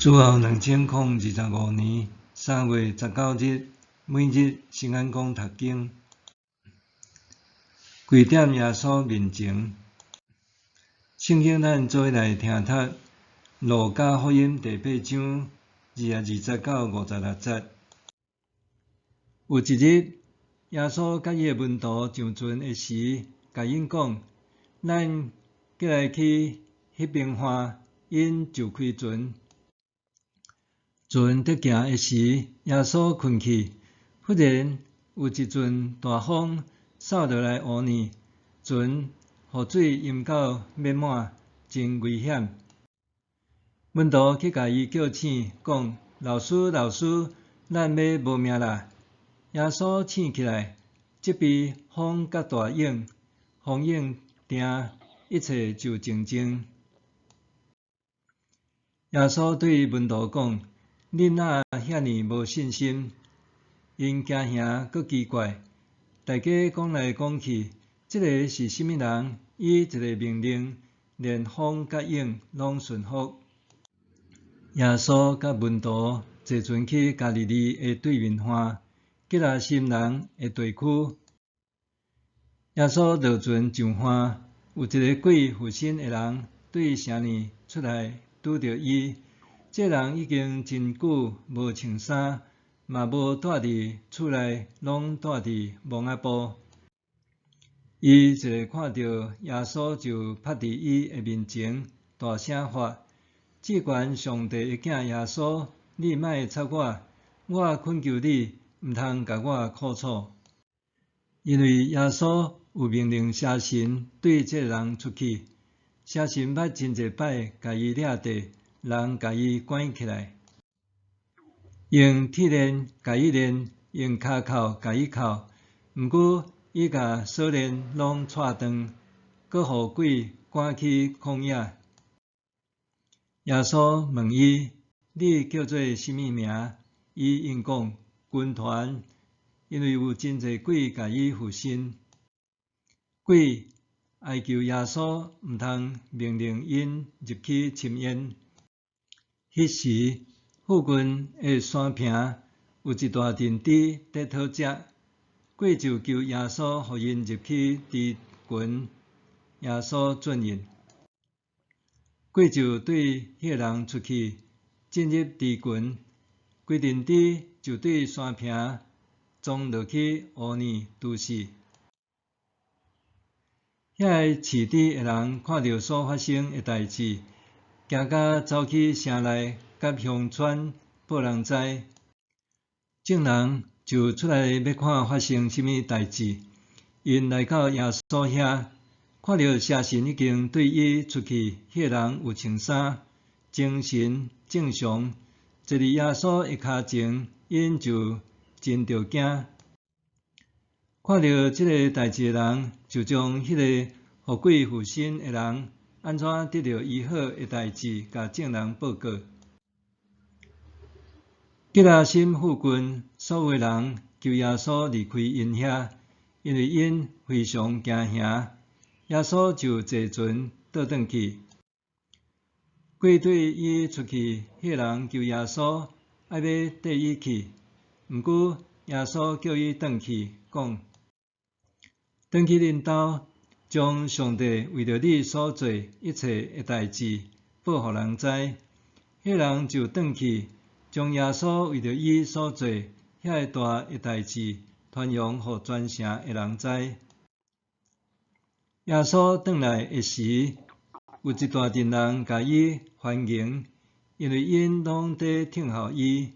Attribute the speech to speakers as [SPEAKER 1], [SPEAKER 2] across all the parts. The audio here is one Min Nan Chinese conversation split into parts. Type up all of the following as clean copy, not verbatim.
[SPEAKER 1] 主後2025年3月19日，每日聖安講讀經。跪踮耶穌面前。聖經咱做伙來聽讀路加福音第八章22節到56節。有一日，耶穌佮伊的門徒上船的時，共𪜶講：咱過來去彼邊岸，𪜶就開船。船佇行的時，耶穌睏去。忽然有一陣大風掃落來湖呢，船予水淹到欲滿，真危險。門徒去共伊叫醒，講：老師，老師，咱欲無命啦！耶穌醒起來，責備風佮大湧，風湧定，一切就靜靜。耶穌對門徒講：恁哪遐爾無信心？𪜶驚嚇閣奇怪，大家講來講去，這个是啥物人？伊一个命令，連風佮湧攏順服。耶穌佮門徒坐船去加利利的對面岸，吉拉森人的地區。耶穌落船上岸，有一个鬼附身的人對城裡出來拄著伊。這人已經真久無穿衫，嘛無蹛佇厝內，攏蹛佇墓仔埔。伊一个看著耶穌，就趴佇伊的面前，大聲喊：至懸上帝的囝耶穌，你莫插我，我懇求你，毋通共我苦楚。因為耶穌有命令邪神對這个人出去，邪神捌真濟擺共伊掠著，人共伊關起來，用鐵鏈共伊鏈，用跤銬共伊銬。毋過伊共鎖鏈攏掣斷，閣予鬼趕去曠野。耶穌問伊：你叫做啥物名？伊應講：軍團，因為有真濟鬼共伊附身。鬼哀求耶穌毋通命令𪜶入去深淵。彼時，附近的山坪有一大陣豬佇討食，鬼就求耶穌予𪜶入去豬群，耶穌准允。鬼就對彼个人出去，進入豬群，規陣豬就對山坪撞落去湖裡揬死。遐个飼豬的人看著所發生的代誌，驚甲走去城內佮鄉村報人知。眾人就出來欲看發生啥物代誌。𪜶來到耶穌遐，看著邪神已經對伊出去，彼个人有穿衫，精神正常，坐佇耶穌的跤前，𪜶就真著驚。看著這个代誌的人，就將彼個予鬼附身的人按怎得著醫好的代誌，共眾人報告。吉拉森附近所有的人求耶穌離開𪜶遐，因為𪜶非常驚嚇。耶穌就坐船倒轉去。鬼對伊出去，彼個人求耶穌愛欲綴伊去，毋過耶穌叫伊轉去，講：轉去恁兜，將上帝為著你所做一切的代誌報予人知。彼個人就轉去，將耶穌為著伊所做遐大的代誌傳揚予全城的人知。耶穌轉來的時，有一大陣人共伊歡迎，因為𪜶攏佇等候伊。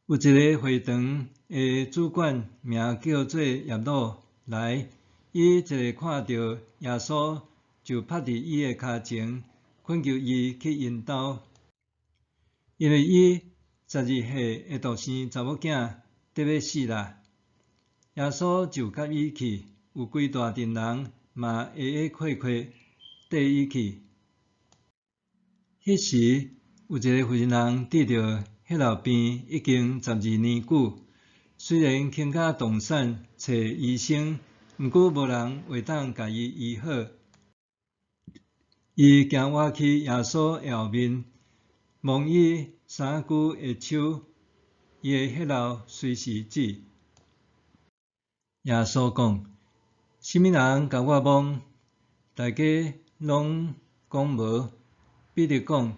[SPEAKER 1] 有一个會堂的主管名叫做睚魯來，伊一个看著耶穌，就趴佇伊的跤前，懇求伊去𪜶兜，因為伊12歲的獨生查某囝得欲死啦。耶穌就佮伊去，有規大陣人嘛挨挨塊塊綴伊去。彼時有一个婦人得著血漏病已經12年久，雖然傾家蕩產揣醫生，毋過無人會當共伊醫好。伊驚倚去耶穌的後面，摸伊衫袖的手，伊的血漏隨時止。耶穌講：啥物人共我摸？大家攏講無。彼得講：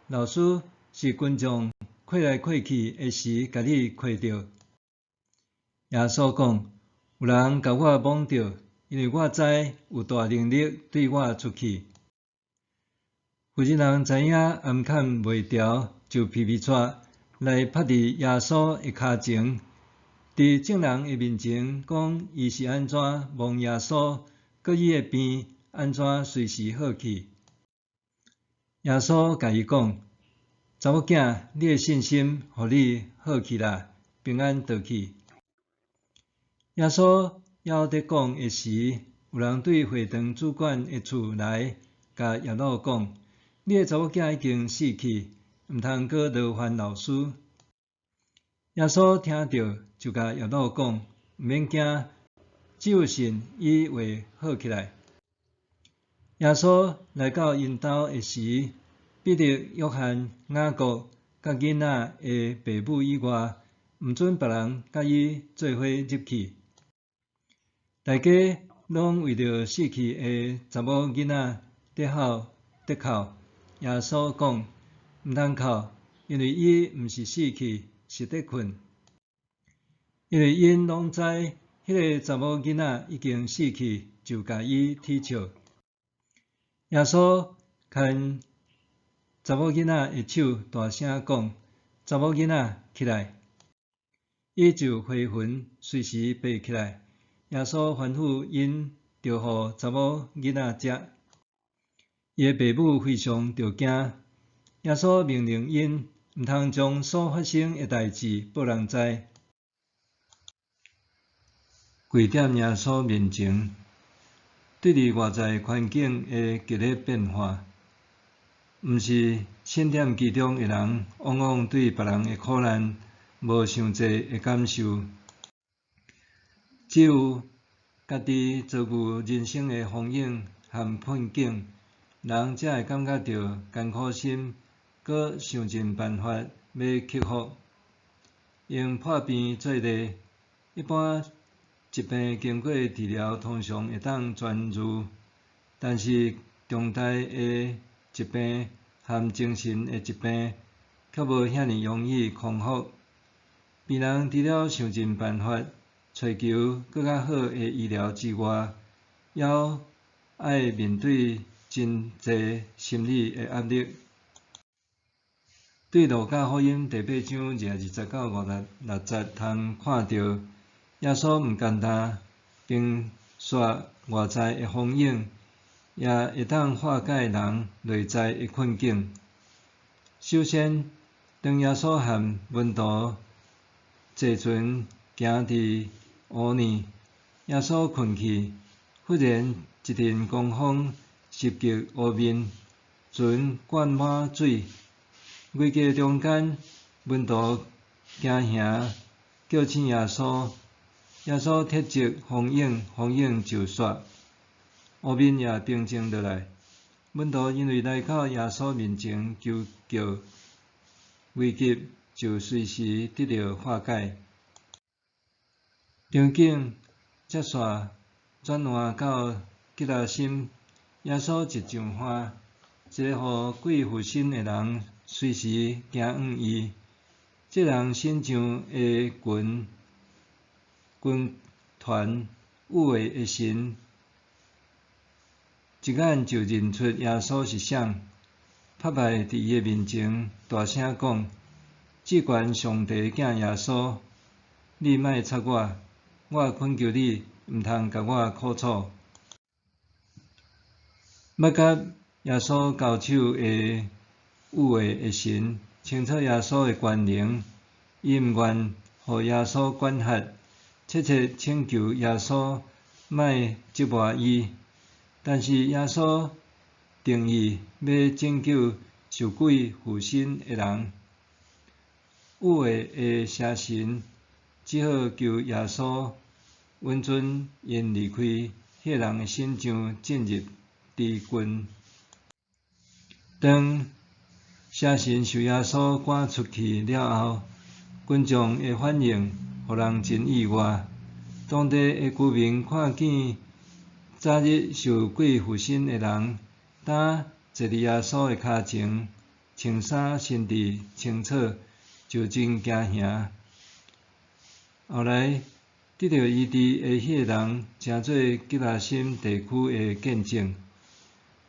[SPEAKER 1] 老師，是群眾跨來跨去的時，共你跨著。耶穌講：有人共我摸著，因為我知有大能力對我出去。婦人人知影掩崁袂牢，就皮皮掣來拍佇耶穌的跤前，佇眾人的面前講伊是按怎摸耶穌，閣伊的病按怎隨時好去。耶穌共伊講：查某囝，你的信心予你好去啦，平安倒去。耶穌猶佇講的時，有人對會堂主管的厝來，共睚魯講：你的查某囝已經死去，毋通閣勞煩老師。耶穌聽著，就共睚魯講：毋免驚，只有信，伊會好起來。耶穌來到𪜶兜的時，彼得、約翰、雅各佮囡仔的爸母以外，毋准別人佮伊做伙入去。大家攏為著死去的查某囡仔佇吼佇哭。耶穌講：毋通哭，因為伊毋是死去，是佇睏。因為𪜶攏知彼個查某囡仔已經死去，就共伊恥笑。耶穌牽查某囡仔的手，大聲講：查某囡仔，起來！伊就回魂，隨時爬起來。耶穌吩咐𪜶，著予查某囡仔食。伊的爸母非常著驚。耶穌命令𪜶，毋通將所發生的代誌報人知。跪踮耶穌面前，對佇外在環境的激烈變化，毋是身踮其中的人，往往對別人的苦難無傷濟的感受。只有家己遭遇人生的風湧和困境，人才會感覺著艱苦心，閣想盡辦法欲克服。用破病做例，一般疾病經過治療通常會當痊癒，但是重大的疾病和精神的疾病卻無遐爾容易康復。病人除了想盡辦法揣求閣較好的醫療之外，猶愛面對真濟心理的壓力。對路加福音第八章22節到56節通看著，耶穌毋干焦平煞外在的風湧，也會當化解人內在的困境。首先，當耶穌和門徒坐船行佇湖裡，耶穌睏去，忽然一陣狂風襲擊湖面，船灌滿水。危機中間，門徒驚嚇，叫醒耶穌。耶穌斥責風湧，風湧就煞，湖面也平靜落來。門徒因為來到耶穌面前求救，危急就隨時得著化解。場景接煞轉換到吉拉森，耶穌一上岸，一个予鬼附身的人隨時行向伊。這人身上的群軍團有話的神，一眼就認出耶穌是誰，拍敗佇伊的面前，大聲講：至懸上帝的囝耶穌，你莫插我，我懇求你，毋通共我苦楚。欲佮耶穌交手的有話的神，清楚耶穌的權能，伊毋願予耶穌管轄，切切請求耶穌莫折磨伊。但是耶穌定意欲拯救受鬼附身的人，有話的邪神只好求耶穌允准𪜶離開彼个人的身上，進入豬群。當邪神受耶穌趕出去了後，群眾的反應，予人真意外。當地的居民看見早日受鬼附身的人，擔坐佇耶穌的跤前，穿衫神智清楚，就真驚嚇。後來得著醫治的彼个人，成做吉拉森地區的見證。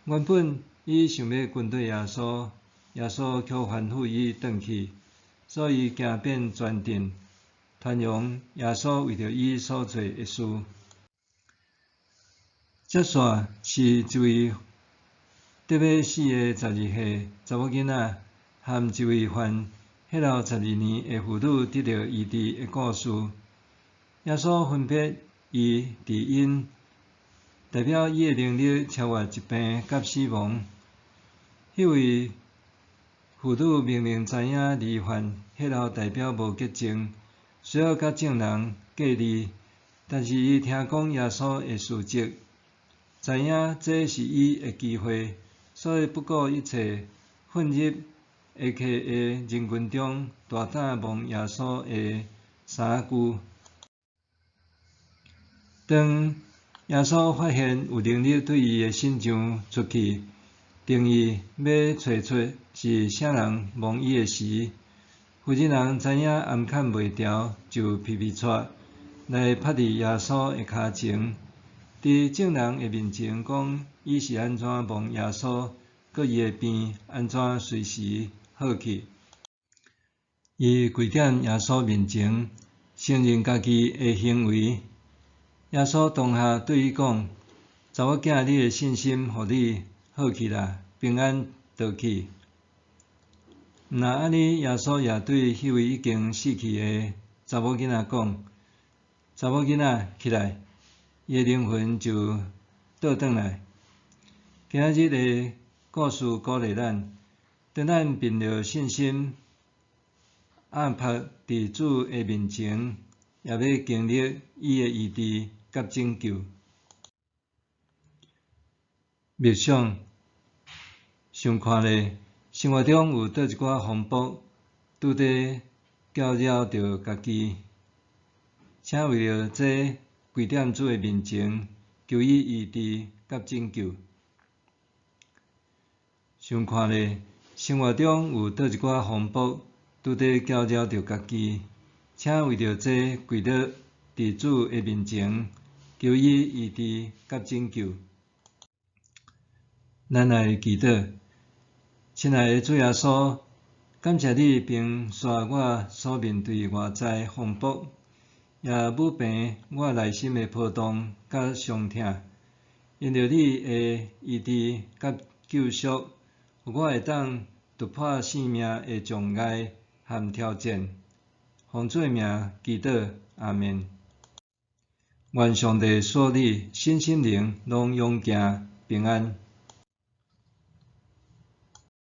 [SPEAKER 1] 原本伊想欲跟綴耶穌，耶穌卻吩咐伊轉去，所以行遍全鎮，傳揚耶穌為著伊所做的事。接續是一位得欲死的12歲查某囡仔，和一位患血漏12年的婦女得著醫治的故事。耶穌分別醫治𪜶，代表伊的能力超越疾病佮死亡。彼位婦女明明知影罹患血漏代表無潔淨，需要佮眾人隔離，但是伊聽講耶穌的事蹟，知影這是伊的機會，所以不顧一切，混入下客的人群中，大膽摸耶穌的衫袖。當耶穌發現有能力對伊的身上出去，定意欲揣出是啥人摸伊的時，婦人人知影掩藏袂牢，就皮皮掣來拍佇耶穌的跤前，佇眾人的面前講伊是按怎摸耶穌，閣伊的病按怎隨時好去。伊跪踮耶穌面前，承認家己的行為。耶穌當下對伊講：查某囝，你的信心予你好去啦，平安倒去。毋但按呢，耶穌也對彼位已經死去的查某囡仔講：查某囡仔，起來！伊的靈魂就倒轉來。今仔日的故事鼓勵咱，當咱憑著信心，按拍佇主的面前，也欲經歷伊的醫治佮拯救。默想，想看咧，生活中有佗一寡風波，拄咧攪擾著家己，請為著這跪踮主的面前，求伊醫治佮拯救。想看咧，生活中有佗一寡風波，拄咧攪擾著家己，請為著這跪倒佇主的面前，求伊醫治佮拯救。咱來祈禱，親愛的主耶穌，感謝你平煞我所面對外在風波，也撫平我內心的波動佮傷痛。因著你的醫治佮救贖，予我會當突破生命的障礙和挑戰。奉主的名祈禱，阿們。願上帝賜你身心靈攏勇健平安。